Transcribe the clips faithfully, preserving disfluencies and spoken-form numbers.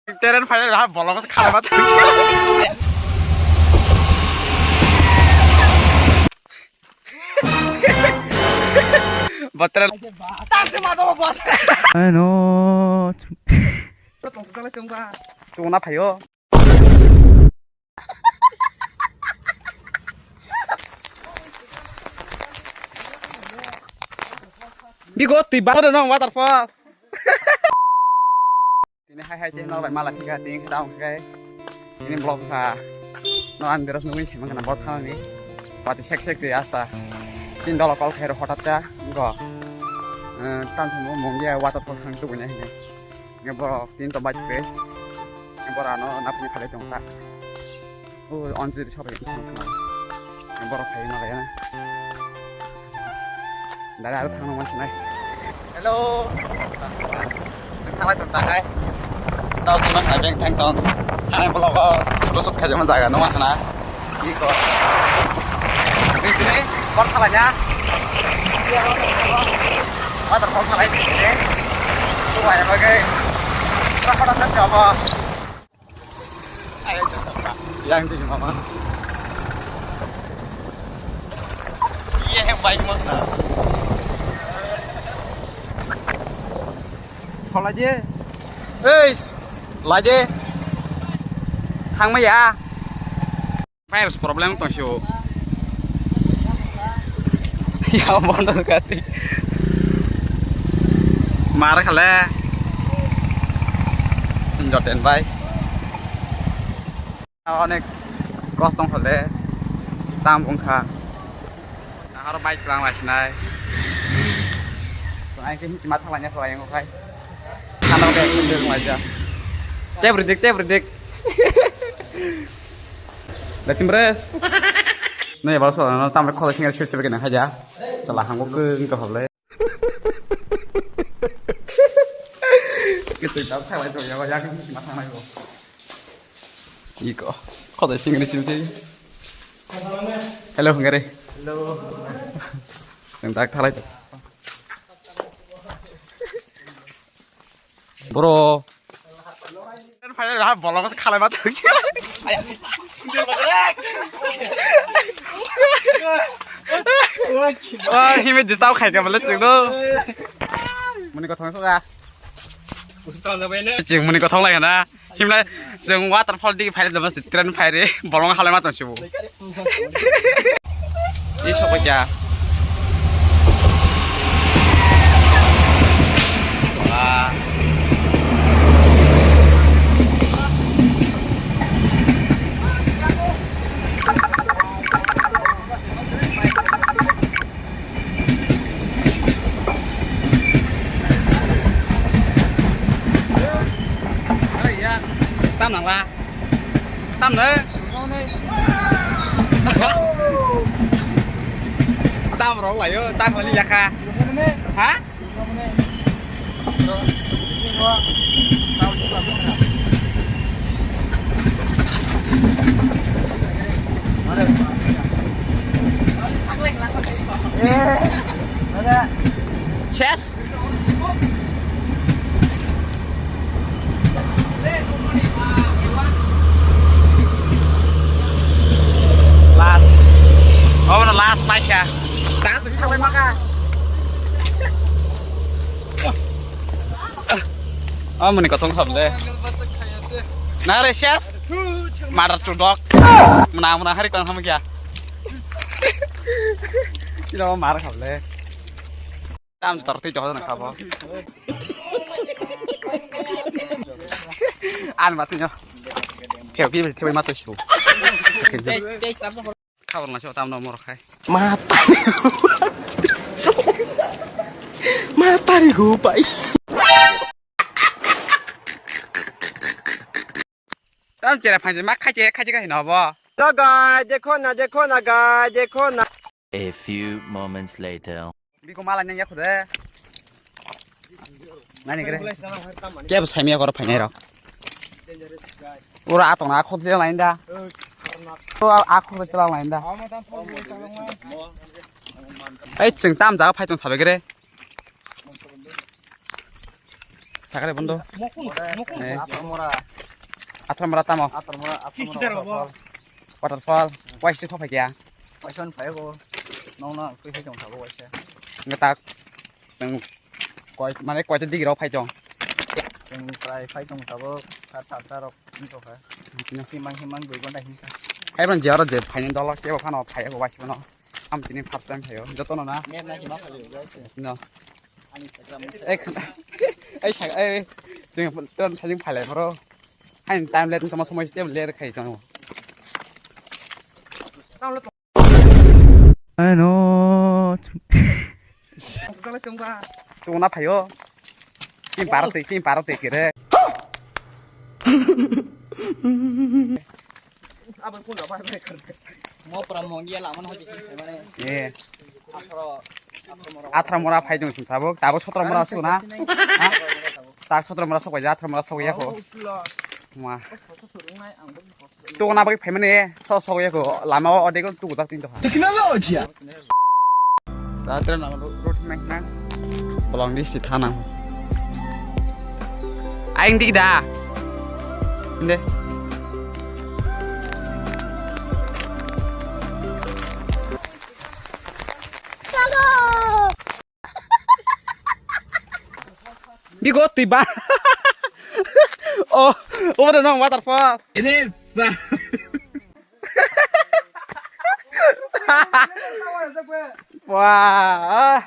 Teren phai ha bolong khala ba. Botra. Ano. Chuna phaio. Bigo twi ba no waterfall. Tini hai hai tei no bai mala thika tini khe daung khe. Tini vlog kha. No ang deras nugui sai mangana bot khamani. Pati sek sek twi asta. Tin dolo call khairo hotat ta. Go. Tan samu mungya waterfall khang tu bunya hini. Nge borok tin to bike pe. Nge borok ano napni khalai tong ta. O onjiri sabai isang khna. Nge borok phai ma laya na. Dada aro thang nang sinai. Hello. Thalai tong ta hai. Tau tuna hai beng thang tong. Hai blogo. Gosok khaja ma jaga no ma khna. Iko. Sini, kor salanya. Waterfall salai sini. Tuh, ayo, bagai. Kita kota tak coba. Ayo, coba. Yang di mama. Iya, yang baik, Mas. Kalau aja. Hei, lagi. Thangmaya. Virus problem tong sio. Ya bondo kati. Mar khale. Joten bai. Onek kos tong khale. Tam bungkha. Nahar bike lang lai sinai. Ai ke himchi matha lanya khlai ang khai. Khana be khun de lai ja. Tep ridik, tep ridik. Letim res. Nai bal sala no tam khole singa sil sil kena haja. Sala hango ke ka hole. Kitu tam thalai to ya ya ki ma thanai ko. Iko. Khole singa sil sil. Hello hungare. Hello. Sing tak thalai to. Bro. Phai ha bolong khalai ma thang. Ah, himi disturb khai ka bole chwng do. Muni kothong soga. Chwng muni kothong lai na. Himlai chwng waterfall digi phai dama tren phai re bolong halai ma tong sibu. Ni sobo kya? Wah. Tam nang la. Tam na. Tam rong la yo, tam ni ya kha. Ha? Ses. Last. Oh, no, last paisa. Tangan segi sampai maka. Oh, muni kosong sab le. Nare ses. Mar chudok. Mena mena hari kong ham kya. Kira mar khab le. Tam tar tei joho na khabo. An ma tinyo. Kheo ki kheo ma to shu. Khabor na shu tam no mor khai. Mata. Mata ri go pai. Tam chera phanje ma khai che khai che khai no bo. Hello guys, dekho na, dekho na guys, dekho na. A few moments later. Biko mala nang yakho de. Nani kre? Kebo saimya koro phainai rok. Ura atong na akhok de lain da. Ura akhok de lain da. Ei chwng tam jaga phai tong sabe kre. Sakare bondo. Eh. Athramura tamo? Athramura, Athramura waterfall. Waterfall. Waisa thok phai kya? Waisa phai go. Nong na koi koi jong thabo waisa. Ngetak. Teng koi mane koi ta digi rok phai tong. Teng prai phai tong thabo. Kha ta ta rok ni to kha. Himang himang dui gonta himang. Hai ban jara je phai ni dolok ke phano phai go waisa no. Am tini first time phaio, jotono na? Mer na hima phaio, guys. No. Ani Instagram. Ei, khna-, ei, sa-, ei, chwng ton sajing phalai bro. Hain time le tongma somoi step le khai chang. Ano. Chuna phaio. Chim parati, chim parati kire. Abo kun abo bai kar. Mo pura mongia lama no hodi mane. Eh. Atharo, atharo mora. Atharo mora phai dong sing tabuk, tabuk sotro mora su na. Ha? Tak sotro mora sok ya, atharo mora sok ya ko. Ma. Tu na bai phai mane so sok ya ko. Lama o de ko tu tak tin to ha. Technology. Ratra nama ro-, rot mek na. Bolong di si thanang. Aing di da. Inde. Bigo twi ba. Oh, obo de nong waterfall. Ini sa. Wah.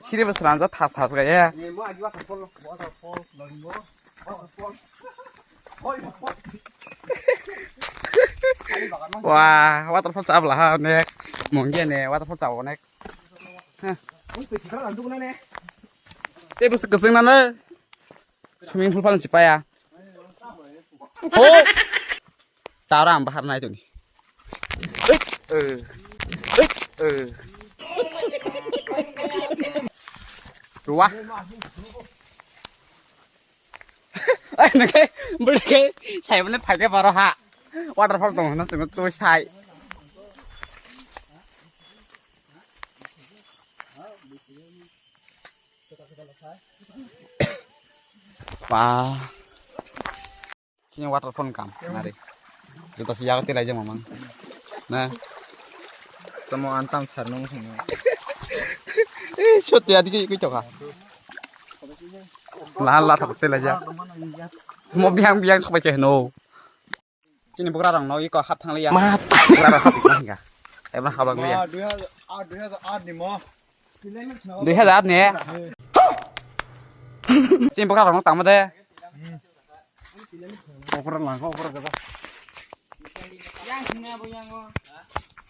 Siri bwswrang jat thas thas kaya. Wah, waterfall chabla ha onek. Mungya ne waterfall chabo onek. Tei bwswk kwchwng nano swimming pool phalni chipaya. Ho! Tara ang bahar nai tuni. Eit, eh, eit, eh. Ruwa. Ai, nake, bwrwi ke, sai mane phai ke baro ha. Waterfall tong hwnna simi twi sai. Ba. Sini waterfall kam nari. Juta si yaga tilai jama mang. Na. Tamo antam sar nung sini. Eh, shot ya digi kui toka. La la thap tilai ja. Mo biang biang sobai ke no. Chini bugra rang no iko hap thang liya. Ma. Bugra rang hap ikma hinga. Ebra habang liya. Dui hajar aat ni mo. Dui hajar aat ni. Chini bugra rang no tangma de. Okra lang, okra gaba.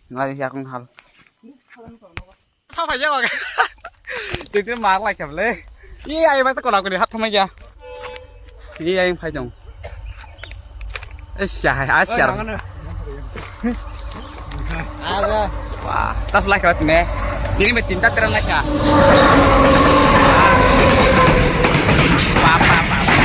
Ngai ya kong hal. Ha phai jago. Tete mar lai khable. Ye ai ba ko la ko hat thamai ya. Ye ai phai jong. Ai sya hai, ai sya. Wah, tas lai kawat ne. Sini be tinta teran lai ka. Wah, wah, wah, wah.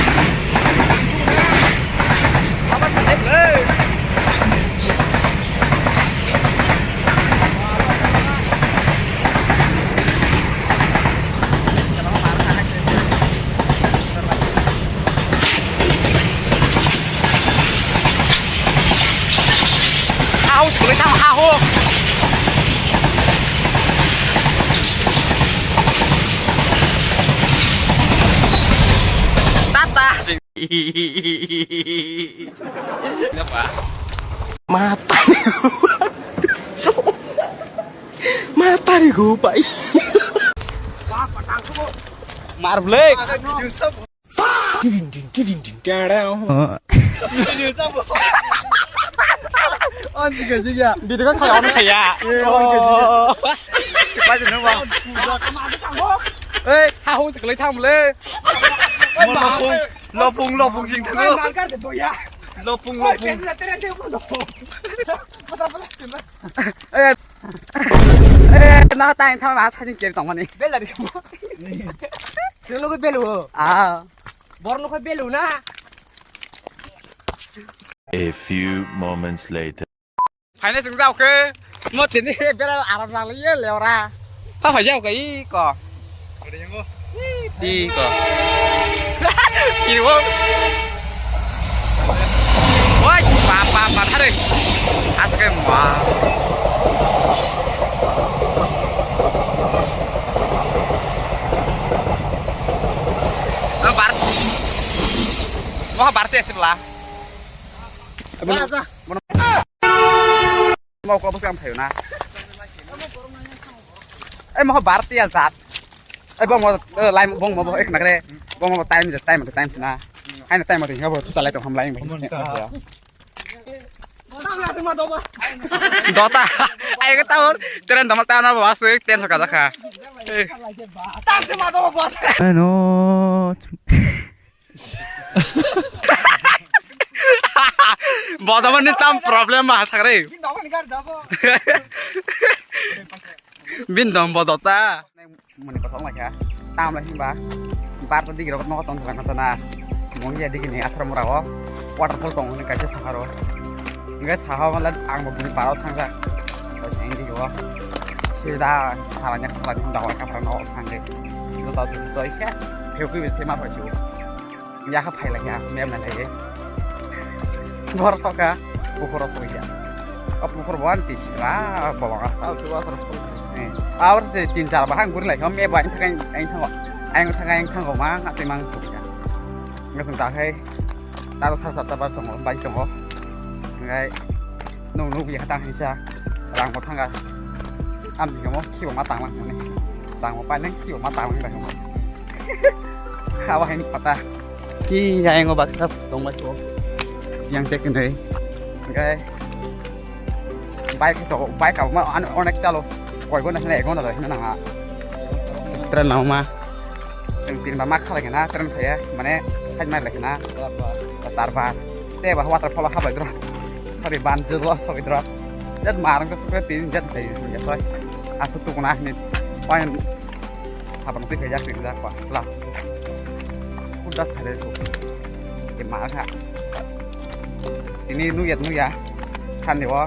Haus boleh tahu haus. Tata. Kenapa? Mata. Mata nih gue, Pak. Mar Black. Tidin, din, tidin, din, dadao. Anjing, anjing ya. Video kan kayak orang kayak. Eh, orang kayak gitu. Oh. Baca nama. Eh, hahu sekelai tham le. Lopung, lopung, lopung sing thago. Lopung, lopung. Eh, eh, na ta thang ma thang ker tong mani. Bela ri mo. Selo ko belu. Ah. Bor no ko belu na. A few moments later. Phaina sing jao khe. Mo tini bera aram lang le ye leora. Ha phai jao khe i ko. I ko. I wo. Apa, apa, thare. Aske ma. Bar. Moha bar te asibla. Mau kau pasti am thayo na. Eh, moha bar te ya zat. Eh, bong mo, eh, lai bong mo, bong ek nagre. Bong mo time je, time je, time sina. Hai na time mo, ya bo tu chalai to ham lai. Dota. Ai ke taur. Tren dama taur na bas ten so kaja kha. Ano. Bodoman ni tam problem ba sakre. Bin dom bodota. Moni kosong lai kha. Tam lai himba. Bar ta digi rok no tong thang na. Moni ya digi ni athra mura o. Waterfall tong ni kaisa saharo. Ngai saha wala ang bo bini baro thang jak. Ko sing digi o. Sida hala nya khala ni dawa ka phara no thang de. Jota jota ise. Pheu pheu se ma phai su. Ya ha phai lai ya, mem na lai. Bor soka, pukhoro soi ya. O pukhor bo anti sira, bolong asta. Tau tu asar pun. Eh, awar se tin char bahang guri lai, me ba ang thakai, ang thango. Ang thakai, ang thango ma, ati mang tu ya. Ngasung ta khai, ta sa sa ta bar tongo, bai tongo. Ngai, nung nung ya ta hai sa, rang mo thanga. Am di mo, ki ma tang lang ni. Rang mo pa nang ki ma tang lang mo. Abo haini pata. Ki yang o baksa tong bai ko. Yang tek nei. Oke. Bike to, bike abo ma an-, onek chalo. Koi gona hina, ek gona do hina nang ha. Tren nang ma. Seng tin ba ma khala kena, tren phaya, mane side ma le kena. Tarba. Te ba waterfall ha bai dro. Sorry, ban dro, sorry dro. Jat marang to sukre tin jat thai, ya soi. Asu tu kona hini. Point Sabang twi khaijak twi khaijak pa class. Kudas khaijak so. Ke ma kha. Tini nukya nukya. Sande o.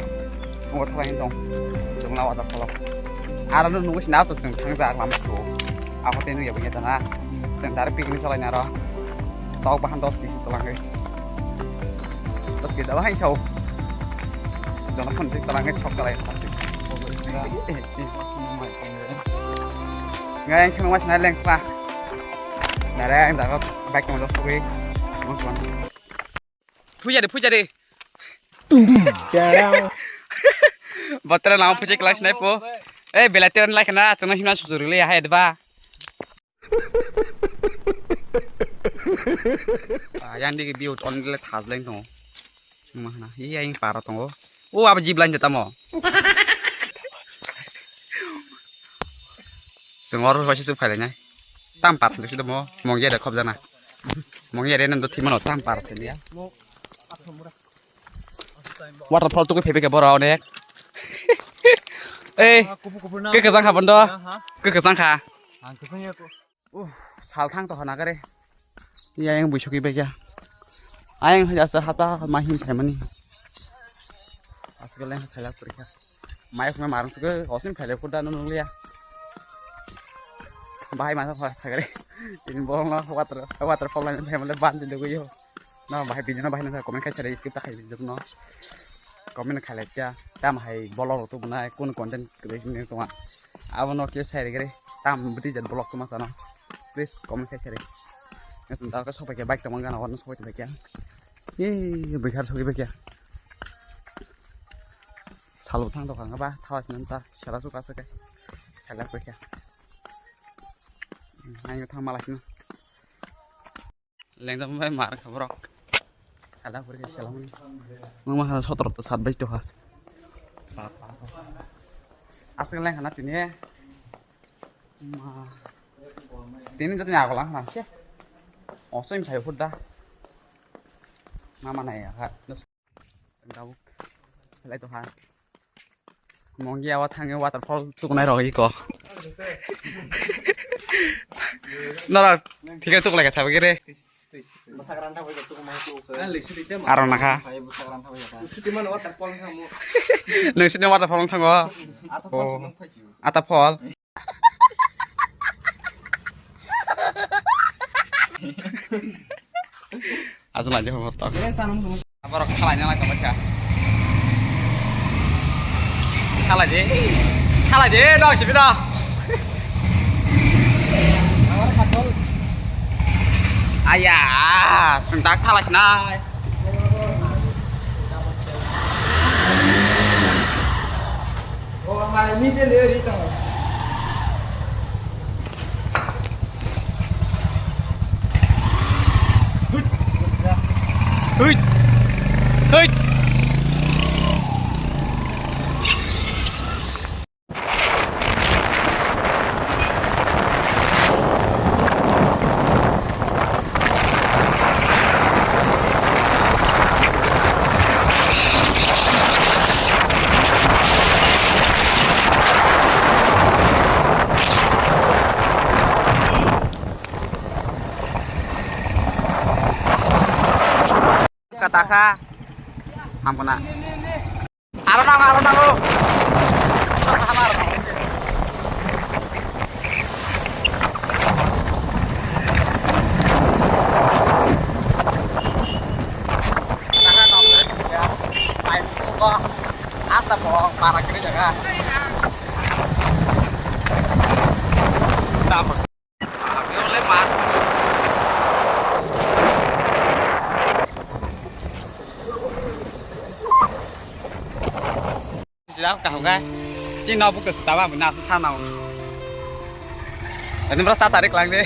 Ngo thalai tong. Jongla waterfall. Aro no nugwi sina to seng thangjak lama so. Ako tei nukya bwnya tana. Seng dar picnic salai naro. Tok bahan dos kisi tolangwi. Dos kisi daba hai sao. Jona phone sik tolangwi sok talai. Ngai ang kheno mas nai leng spa. Nare ang daga bike mo dos koi. Mo kon. Puja de, puja de. Batra nang puja kelas nai po. Eh, bela teran lai kana, chana himna sujur le hai adba. Ah, yang di view on le thas leng tongo. Mana, iya yang para tongo. Oh, apa jib lain jatamo. Sengor pasti su phailai nai. Tam par de sida mo, mongya de khop jana. Mongya de nan do thimano tam par se ya. Waterfall tu ko phebe ke bora onek. Eh, ke ke jang kha bondo? Ke ke jang kha? Uh, sal thang to hana kare. Iya yang buisok ibe ya. Ayang haja sa hata ma hin phaimani. Asgale salak purikha. Mai khna marang suke osim phele kuda no nunglia. Bahai masa phara sagare. Tin bolong no water, waterfall line phaimale ban jinde guyo. No bahai bini no bahai no comment khai sare skip ta khai jok no. Comment khai lai kya. Tam hai bolong tu buna kun content creation ni tuma. Abo no kyo sai gare. Tam beti jat vlog tuma sano. Please comment khai sare. Ngasam ta ka sopai ke bike tama gana warna sopai ke kya. Ye bikar sopai ke kya. Salo thang tokha ba thawa sini ta sara suka sake. Sala koi kya. Ayo thang mala sini. Lengdam bai mar kha borok. Sala koi kya salam. Mama ha sotro to sat bai to ha. Asal leng hana tini. Ma. Tini jatni agolang hana se. Oso im sayo khudda. Mama nai ha. Tabuk. Lai to ha. Mongi awa thangi waterfall tuknai rok iko. Nara thikre tuklai ka sabi gere. Aro nakha. Nungsini waterfall thango. Ata fall. Ajo na je hotor. Borok khalai nang lai tongkha. Khalai di. Khalai di, dong sibi dong. Aya, sengtak khalai sinai. Hui. Hui. Kata kha. Hamkona. Aro nango, aro nango. Asta po para kiri jaga. Tapos. Sila kaham kha. Chini no bukcha sitama bina thanao. Ani bro ta tarik lang de.